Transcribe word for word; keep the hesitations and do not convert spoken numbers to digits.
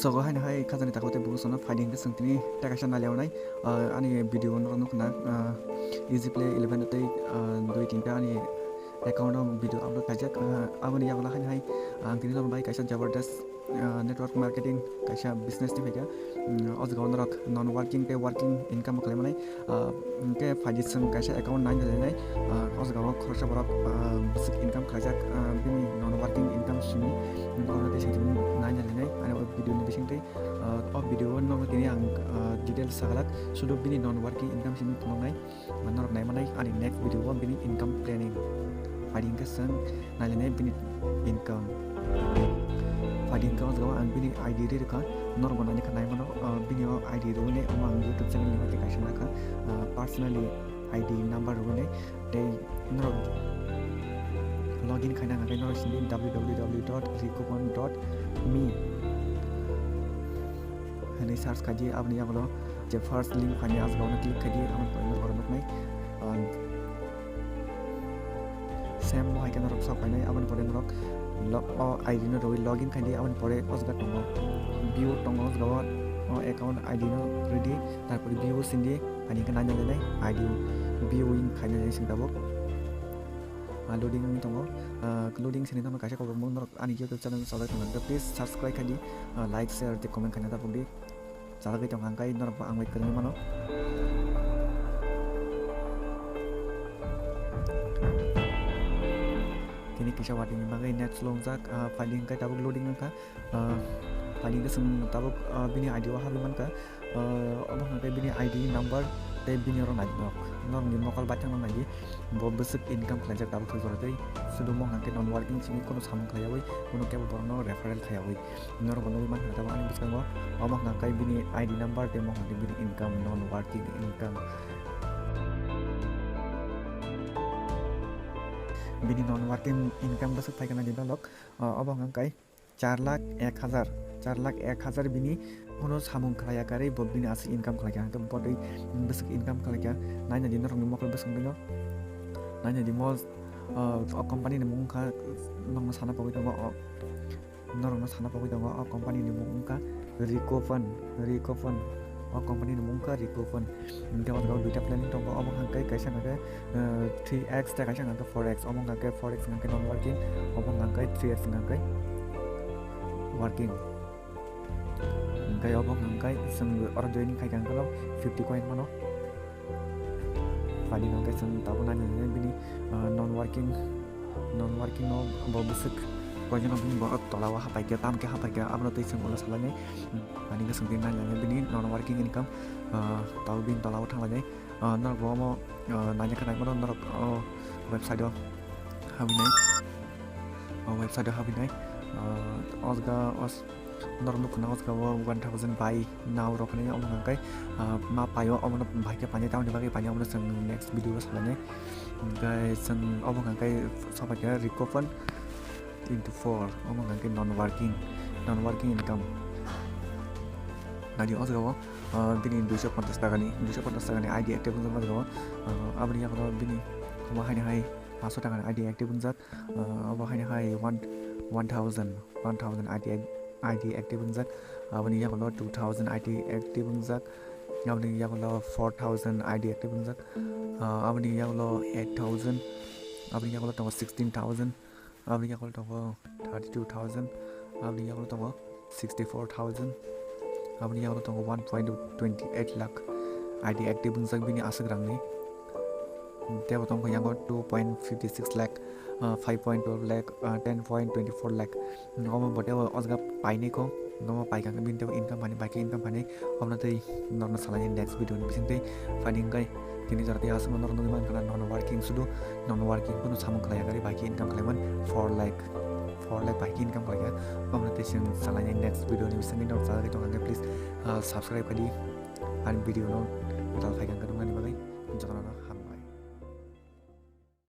Sogo haino hai khajani takhuk tei bukusono phaidi hwnkhe chwng tini tei kaisa nailainai, ah, ani video no nukna, ah, Easy Play eleven tei, ah, dui tinta ani account o video upload khaijak, ah, aboni yagulo haino hai ang tini norok bai kaisa jabardast, ah, network marketing kaisa business ni phaikha. Mm, o jaga o norok non working tei working income khlai manai. Ah, hwnkhe phaidi chwng kaisa account nai nai nai, ah, o jaga o khoroksa borok, ah, bwswk income khlaijak, ah, bini non working income simi, mm, oro tei simi nai nai nai, ani o video ni bisingtwi, ah, o video o nogo tini ang, ah, details sagalak, sudu bini non working income simi phunuknai, ah, norok nai manai ani next video o bini income planning. Phaidi hwnkhe chwng nailainai bini income. Phaidi hwnkhe o jaga o ang bini I D ri rwkha, norok bo naina khe nai mano, ah, bini o I D rwui nai, omo ang YouTube channel ni hoite kaisa nakha, ah, personally I D number rwui nai, tei norok login khaina hwnkhe norok sindi W W W dot recoupon dot me hwnwi search khaidi, aboni yagulo je first link phaini, ah, jaga o click khaidi, aboni pore norok oro nuknai, ah, Same bo hai khe norok sok painai, aboni pore norok lo-, o I D no rwui login khaidi, aboni pore o jaga tongo view tongo, o jaga o, o account I D no rwdi, tarpore view sindi, ani hwnkhe naina nai I D viewing khaina nai sing tabuk. Ah, loading wngwi tongo, ah, loading sini tamo kaisa khobor mo norok ani YouTube channel sajak tongkha, please subscribe khaidi, ah, like, share tei comment khaina tabukdi. Chalagwi tongkha hwnkhe norokbo ang bai kwrwngwi mano. Tini kisa watwi ni bagwi net slow wngjak, ah, phaidi hwnkhe tabuk loading wngkha, ah, phaidi hwnkhe chwng tabuk, ah, bini I D o habwi mankha, ah, obo hwnkhe bini I D number tei bini oro naijak norokni mokol baithang no naidi. Bo bwswk income khlaijak tabuk thwi jora tei sudu mo hwnkhe non working simi kheno samung khlaiyawi, kheno kebo borokno referral khlaiyawi. Norok bo nugwi mankha tabuk ani bwskango, omo hwnkhe bini I D number tei mo hwnkhe bini income, non working income. Bini non working income bwswk phaikha nai di dolok, obo hwnkhe char lakh ek hazar, char lakh ek hazar bini kheno samung khlaiya karwi bo bini aswk income khlaikha, hwnkhe bo tei bwswk income khlaikha, naina di norokni mokol bwswk bino, naina di mo, o company ni mung wngkha, nokno sana pogwi tongo o. Norokno sana pogwi tongo, o company ni mung wngkha Recoupon, Recoupon. O company ni mung wngkha Recoupon. Hwnkhe o jaga o duita planning tongo, omo hwnkhe kaisa hwnkhe, eh, three X tei kaisa hwnkhe four X. Omo hwnkhe four X hwnkhe non working, omo hwnkhe three X hwnkhe working. Hwnkhe obo hwnkhe chwng oro joining khaikha hwnkhe fifty coin mano. Phaidi hwnkhe chwng tabuk nainani bini, ah, non working, non working no bo bwswk koijono bini bo tola o hapaikha, tamo khe hapaikha, abono tei chwng ulo salainai. Phaidi hwnkhe chwng tini nainani bini non working income, ah, tabuk bini tola o thanglainai. Ah, norok bo omo, ah, naina khe naimano norok, oh, website o habinai. Oh, website o habinai. Ah, o jaga os-, norok nukha na o jaga o one thousand buy now rok hinwi omo hwnkhe, ah, ma paio omono bahai khe painai, tamoni bagwi painai omono chwng next video o salainai. Hwnkhe chwng omo hwnkhe sobaikhe Recoupon into four, omo hwnkhe non working, non working income. Nadi o jaga o, ah, bini duiso ponchas taka ni, duiso ponchas taka ni I D active wngjakma jaga o, ah, aboni yago bini omo haino hai paanso taka ni I D active wngjak, ah, obo haino hai one, one thousand, one thousand I D, I D active wngjak, aboni yago two thousand I D active wngjak, aboni yago four thousand I D active wngjak, ah, aboni yago eight thousand, aboni yago tongo sixteen thousand, aboni yago tongo thirty-two thousand, aboni yago tongo sixty-four thousand, aboni yago tongo one point twenty-eight lakh I D active wngjak bini aswk rangni. Tebo tongkha yango two point fifty-six lakh, ah, five point twelve lakh, ah, ten point twenty-four lakh. Omo bo tebo o jaga painai kho, omo paikha khe bini tebo income phainai, bai khe income phainai, omo tei norokno salainai next video ni bisingtwi. Phaidi hwnkhe tini jora tei aswkno norok nugwi mankha na non working sudu, non working kunu samung khlaiya gari bai khe income khlaiman four lakh, four lakh bai khe income khlaikha. Omo tei chwng salainai next video ni bisingtwi norok chalagwi tongkha khe please, ah, subscribe khaidi ani video no viral phaikha khe nuknani bagwi jotono.